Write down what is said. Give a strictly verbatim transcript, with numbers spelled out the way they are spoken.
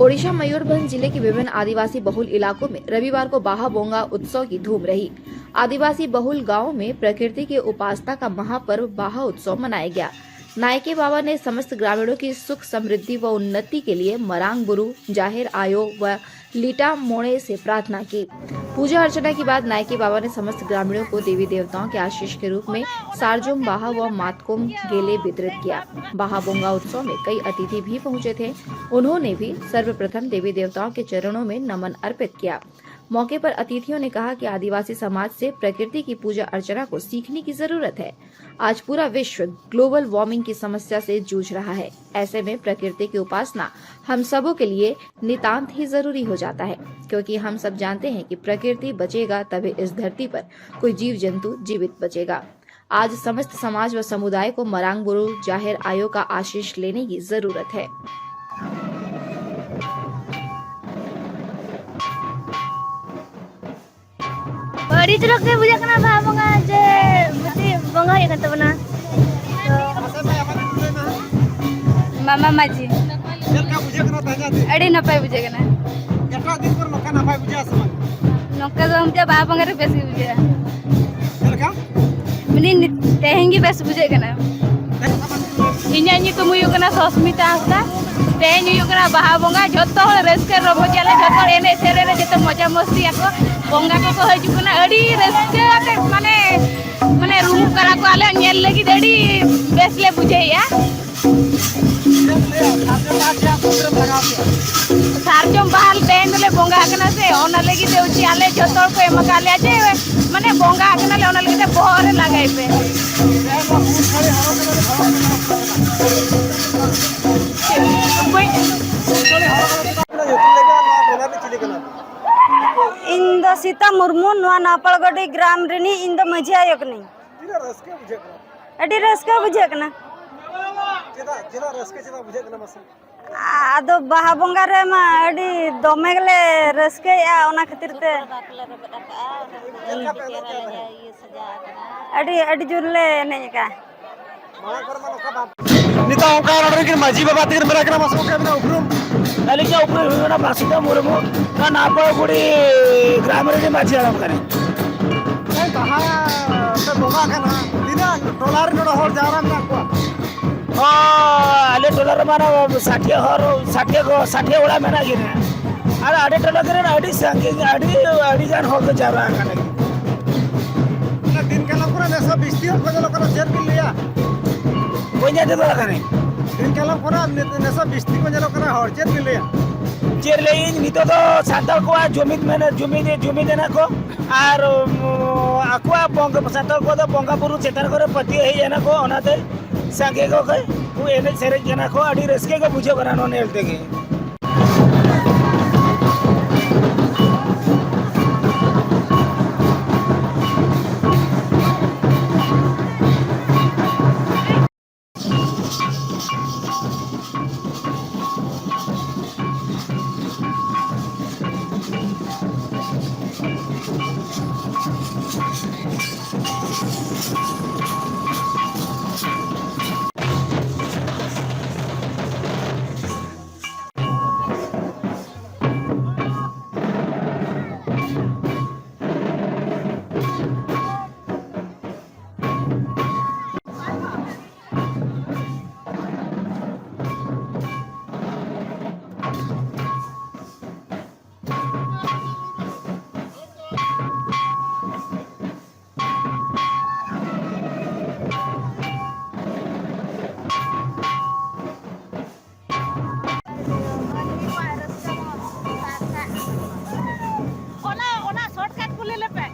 ओडिशा मयूरभंज जिले के विभिन्न आदिवासी बहुल इलाकों में रविवार को बाहा बोंगा उत्सव की धूम रही। आदिवासी बहुल गांवों में प्रकृति की उपासना का महापर्व बाहा उत्सव मनाया गया। नायके बाबा ने समस्त ग्रामीणों की सुख समृद्धि व उन्नति के लिए मरांग बुरु, जाहिर आयो व लीटा मोड़े से प्रार्थना की। पूजा अर्चना के बाद नायके बाबा ने समस्त ग्रामीणों को देवी देवताओं के आशीष के रूप में सारजोम बाहा व मातकोम गेले वितरित किया। बाहा बोंगा उत्सव में कई अतिथि भी पहुंचे थे। उन्होंने भी सर्वप्रथम देवी देवताओं के चरणों में नमन अर्पित किया। मौके पर अतिथियों ने कहा कि आदिवासी समाज से प्रकृति की पूजा अर्चना को सीखने की जरूरत है। आज पूरा विश्व ग्लोबल वार्मिंग की समस्या से जूझ रहा है। ऐसे में प्रकृति की उपासना हम सबों के लिए नितांत ही जरूरी हो जाता है, क्योंकि हम सब जानते हैं कि प्रकृति बचेगा तभी इस धरती पर कोई जीव जंतु जीवित बचेगा। आज समस्त समाज व समुदाय को मरांग बुरु जाहिर आयो का आशीष लेने की जरूरत है। ᱟᱹᱰᱤ ᱪᱚᱨᱚᱠ ᱜᱮ ᱵᱩᱡᱷᱟᱹᱜ ᱠᱟᱱᱟ ᱵᱟᱦᱟ ᱵᱚᱸᱜᱟ, ᱡᱮ ᱢᱤᱫᱴᱤᱡ ᱵᱚᱸᱜᱟ ᱦᱩᱭᱩᱜ ᱠᱟᱱ ᱛᱟᱵᱚᱱᱟ᱾ ᱛᱚ, ᱢᱟᱢᱟ ᱢᱟᱹᱡᱷᱤ᱾ ᱪᱮᱫ ᱞᱮᱠᱟ ᱵᱩᱡᱷᱟᱹᱜ ᱠᱟᱱᱟ ᱛᱮᱦᱮᱧᱟᱜ ᱫᱤᱱ? ᱟᱹᱰᱤ ᱱᱟᱯᱟᱭ ᱵᱩᱡᱷᱟᱹᱜ ᱠᱟᱱᱟ᱾ ᱮᱴᱟᱜ ᱫᱤᱱ ᱠᱚᱨᱮ ᱱᱚᱝᱠᱟ ᱱᱟᱯᱟᱭ ᱵᱩᱡᱷᱟᱹᱜᱼᱟ ᱥᱮ ᱵᱟᱝ? ᱱᱚᱝᱠᱟ ᱫᱚ ᱵᱩᱡᱷᱟᱹᱜᱼᱟ, ᱵᱟᱦᱟ ᱵᱚᱸᱜᱟ ᱨᱮ ᱵᱮᱥ ᱜᱮ ᱵᱩᱡᱷᱟᱹᱜᱼᱟ᱾ ᱪᱮᱫ ᱞᱮᱠᱟ? ᱢᱮᱱᱫᱟᱹᱧ, ᱛᱮᱦᱮᱧ ᱜᱮ ᱵᱮᱥ ᱵᱩᱡᱷᱟᱹᱜ ᱠᱟᱱᱟ᱾ ᱤᱧᱟᱹᱜ ᱧᱩᱛᱩᱢ ᱦᱩᱭᱩᱜ ᱠᱟᱱᱟ ᱥᱚᱥᱢᱤᱛᱟ ᱦᱟᱸᱥᱫᱟ᱾ ᱛᱮᱦᱮᱧ ᱦᱩᱭᱩᱜ ᱠᱟᱱᱟ ᱵᱟᱦᱟ ᱵᱚᱸᱜᱟ, ᱡᱷᱚᱛᱚ ᱦᱚᱲ ᱨᱟᱹᱥᱠᱟᱹ ᱨᱚᱢᱚᱡᱽ ᱟᱞᱮ, ᱡᱷᱚᱛᱚ ᱦᱚᱲ ᱮᱱᱮᱡ ᱥᱮᱨᱮᱧ ᱨᱮ ᱡᱚᱛᱚ ᱢᱚᱡᱟ ᱢᱚᱥᱛᱤ ᱟᱠᱚ᱾ ᱵᱚᱸᱜᱟ ᱠᱚᱠᱚ ᱦᱤᱡᱩᱜ ᱠᱟᱱᱟ, ᱟᱹᱰᱤ ᱨᱟᱹᱥᱠᱟᱹ ᱟᱛᱮ, ᱢᱟᱱᱮ, ᱢᱟᱱᱮ ᱨᱩᱢᱩᱜ ᱠᱟᱱᱟ ᱠᱚ, ᱟᱞᱮ ᱧᱮᱞ ᱞᱟᱹᱜᱤᱫ ᱟᱹᱰᱤ ᱵᱮᱥ ᱞᱮ ᱵᱩᱡᱷᱟᱹᱣᱮᱫᱼᱟ᱾ ᱥᱟᱨᱡᱚᱢ ᱵᱟᱦᱟ ᱛᱮᱦᱮᱧ ᱫᱚᱞᱮ ᱵᱚᱸᱜᱟ ᱟᱠᱟᱱᱟ ᱥᱮ, ᱚᱱᱟ ᱞᱟᱹᱜᱤᱫ ᱛᱮ ᱩᱪᱤ ᱟᱞᱮ ᱡᱚᱛᱚ ᱦᱚᱲ ᱠᱚ ᱮᱢ ᱟᱠᱟᱫ ᱞᱮᱭᱟ ᱡᱮ, ᱢᱟᱱᱮ, ᱵᱚᱸᱜᱟ ᱟᱠᱟᱱᱟᱞᱮ, ᱚᱱᱟ ᱞᱟᱹᱜᱤᱫ ᱛᱮ ᱵᱚᱦᱚᱜ ᱨᱮ ᱞᱟᱜᱟᱭ ᱯᱮ᱾ ᱤᱧ ᱫᱚ ᱥᱤᱛᱟ ᱢᱩᱨᱢᱩ, ᱱᱚᱣᱟ ᱱᱟᱯᱟᱲᱜᱚᱰᱤ ᱜᱨᱟᱢ ᱨᱤᱱᱤᱡ ᱤᱧ ᱫᱚ ᱢᱟᱹᱡᱷᱤ ᱟᱭᱳ ᱠᱟᱹᱱᱟᱹᱧ᱾ ᱛᱤᱱᱟᱹᱜ ᱨᱟᱹᱥᱠᱟᱹ ᱵᱩᱡᱷᱟᱹᱜ ᱠᱟᱱᱟ? ᱟᱹᱰᱤ ᱨᱟᱹᱥᱠᱟᱹ ᱵᱩᱡᱷᱟᱹᱜ ᱠᱟᱱᱟ᱾ ᱪᱮᱫᱟᱜ, ᱪᱮᱫᱟᱜ ᱨᱟᱹᱥᱠᱟᱹ ᱪᱮᱫᱟᱜ ᱵᱩᱡᱷᱟᱹᱜ ᱠᱟᱱᱟ ᱢᱟᱥᱮ? ᱟᱫᱚ ᱵᱟᱦᱟ ᱵᱚᱸᱜᱟ ᱨᱮᱢᱟ ᱟᱹᱰᱤ ᱫᱚᱢᱮ ᱜᱮᱞᱮ ᱨᱟᱹᱥᱠᱟᱹᱭᱮᱫᱼᱟ, ᱚᱱᱟ ᱠᱷᱟᱹᱛᱤᱨ ᱛᱮ᱾ ᱪᱮᱫ ᱞᱮᱠᱟ ᱯᱮ ᱮᱱᱮᱡ ᱠᱮᱫᱟ ᱛᱟᱦᱮᱸᱫ? ᱟᱹᱰᱤ, ᱟᱹᱰᱤ ᱡᱳᱨ ᱞᱮ ᱮᱱᱮᱡ ᱟᱠᱟᱫᱼᱟ᱾ ᱢᱟᱲᱟᱝ ᱠᱚᱨᱮ ᱢᱟ ᱱᱚᱝᱠᱟ ᱵᱟᱝ᱾ ᱱᱤᱛᱚᱜ ᱚᱱᱠᱟ ᱱᱚᱰᱮ ᱨᱮᱱ ᱢᱟᱹᱡᱷᱤ ᱵᱟᱵᱟ ᱛᱟᱹᱠᱤᱱ ᱢᱮᱱᱟᱜ ᱠᱤᱱᱟ, ᱢᱟᱥᱮ ᱜᱚᱢᱠᱮ ᱟᱹᱵᱤᱱᱟᱜ ᱩᱯᱨᱩᱢ? ᱟᱹᱞᱤᱧᱟᱜ ᱩᱯᱨᱩᱢ ᱦᱩᱭᱩᱜ ᱠᱟᱱᱟ ᱵᱟᱥᱩᱫᱮᱵ ᱢᱩᱨᱢᱩ, ᱱᱚᱣᱟ ᱱᱟᱯᱟᱭᱜᱩᱲᱤ ᱜᱨᱟᱢ ᱨᱮᱱᱤᱡ ᱢᱟᱹᱡᱷᱤ ᱦᱟᱲᱟᱢ ᱠᱟᱱᱟᱹᱧ᱾ ᱛᱮᱦᱮᱧ ᱵᱟᱦᱟ ᱯᱮ ᱵᱚᱸᱜᱟ ᱠᱟᱱᱟ, ᱛᱤᱱᱟᱹᱜ ᱴᱚᱞᱟ ᱨᱮ ᱱᱚᱰᱮ ᱦᱚᱲ ᱡᱟᱣᱨᱟ ᱢᱮᱱᱟᱜ ᱠᱚᱣᱟ? ᱚ, ᱟᱞᱮ ᱴᱚᱞᱟ ᱨᱮᱢᱟ ᱚᱱᱟ ᱥᱟᱴᱷᱤᱭᱟᱹ ᱦᱚᱲ, ᱥᱟᱴᱷᱤᱭᱟᱹ ᱜᱚ-, ᱥᱟᱴᱷᱤᱭᱟᱹ ᱚᱲᱟᱜ ᱢᱮᱱᱟᱜ ᱜᱮᱭᱟ᱾ ᱟᱨ ᱟᱹᱰᱤ ᱴᱚᱞᱟ ᱠᱚᱨᱮ ᱟᱹᱰᱤ ᱥᱟᱸᱜᱮ, ᱟᱹᱰᱤ, ᱟᱹᱰᱤ ᱜᱟᱱ ᱦᱚᱲ ᱠᱚ ᱡᱟᱣᱨᱟ ᱟᱠᱟᱱᱟ᱾ ᱚᱱᱟ ᱫᱤᱱ ᱠᱟᱞᱚᱢ ᱠᱚᱨᱮ ᱱᱮᱥᱟ ᱵᱤᱥᱛᱤ ᱦᱚᱲ ᱠᱚ ᱧᱮᱞᱚᱜ ᱠᱟᱱᱟ, ᱪᱮᱫ ᱵᱤᱱ ᱞᱟᱹᱭᱟ? ᱵᱟᱹᱧ ᱟᱸᱡᱚᱢ ᱫᱟᱲᱮᱭᱟᱜ ᱠᱟᱱᱟ᱾ ᱫᱤᱱ ᱠᱟᱞᱚᱢ ᱠᱚᱨᱮ ᱱᱮ-, ᱱᱮᱥᱟ ᱵᱤᱥᱛᱤ ᱠᱚ ᱧᱮᱞᱚᱜ ᱠᱟᱱᱟ ᱦᱚᱲ, ᱪᱮᱫ ᱵᱤᱱ ᱞᱟᱹᱭᱟ? ᱪᱮᱫ ᱞᱟᱹᱭᱟᱹᱧ, ᱱᱤᱛᱚᱜ ᱫᱚ ᱥᱟᱱᱛᱟᱲ ᱠᱚᱣᱟᱜ ᱡᱩᱢᱤᱫ ᱢᱮᱱ-, ᱡᱩᱢᱤᱫ, ᱡᱩᱢᱤᱫ ᱮᱱᱟ ᱠᱚ᱾ ᱟᱨ, ᱩᱢ, ᱟᱠᱚᱣᱟᱜ ᱵᱚᱸᱜᱟ, ᱥᱟᱱᱛᱟᱲ ᱠᱚᱣᱟᱜ ᱫᱚ ᱵᱚᱸᱜᱟ ᱵᱩᱨᱩ ᱪᱮᱛᱟᱱ ᱠᱚᱨᱮ ᱯᱟᱹᱛᱭᱟᱹᱣ ᱦᱮᱡ ᱮᱱᱟ ᱠᱚ, ᱚᱱᱟᱛᱮ ᱥᱟᱸᱜᱮ ᱠᱚ ᱠᱚ ᱮᱱᱮᱡ ᱥᱮᱨᱮᱧ ᱠᱟᱱᱟ ᱠᱚ᱾ ᱟᱹᱰᱤ ᱨᱟᱹᱥᱠᱟᱹ ᱜᱮ ᱵᱩᱡᱷᱟᱹᱜ ᱠᱟᱱᱟ ᱱᱚᱣᱟ ᱧᱮᱞ ᱛᱮᱜᱮ᱾ ᱚᱱᱟ, ᱚᱱᱟ shortcut ᱠᱩᱞᱤ ᱞᱮᱯᱮ᱾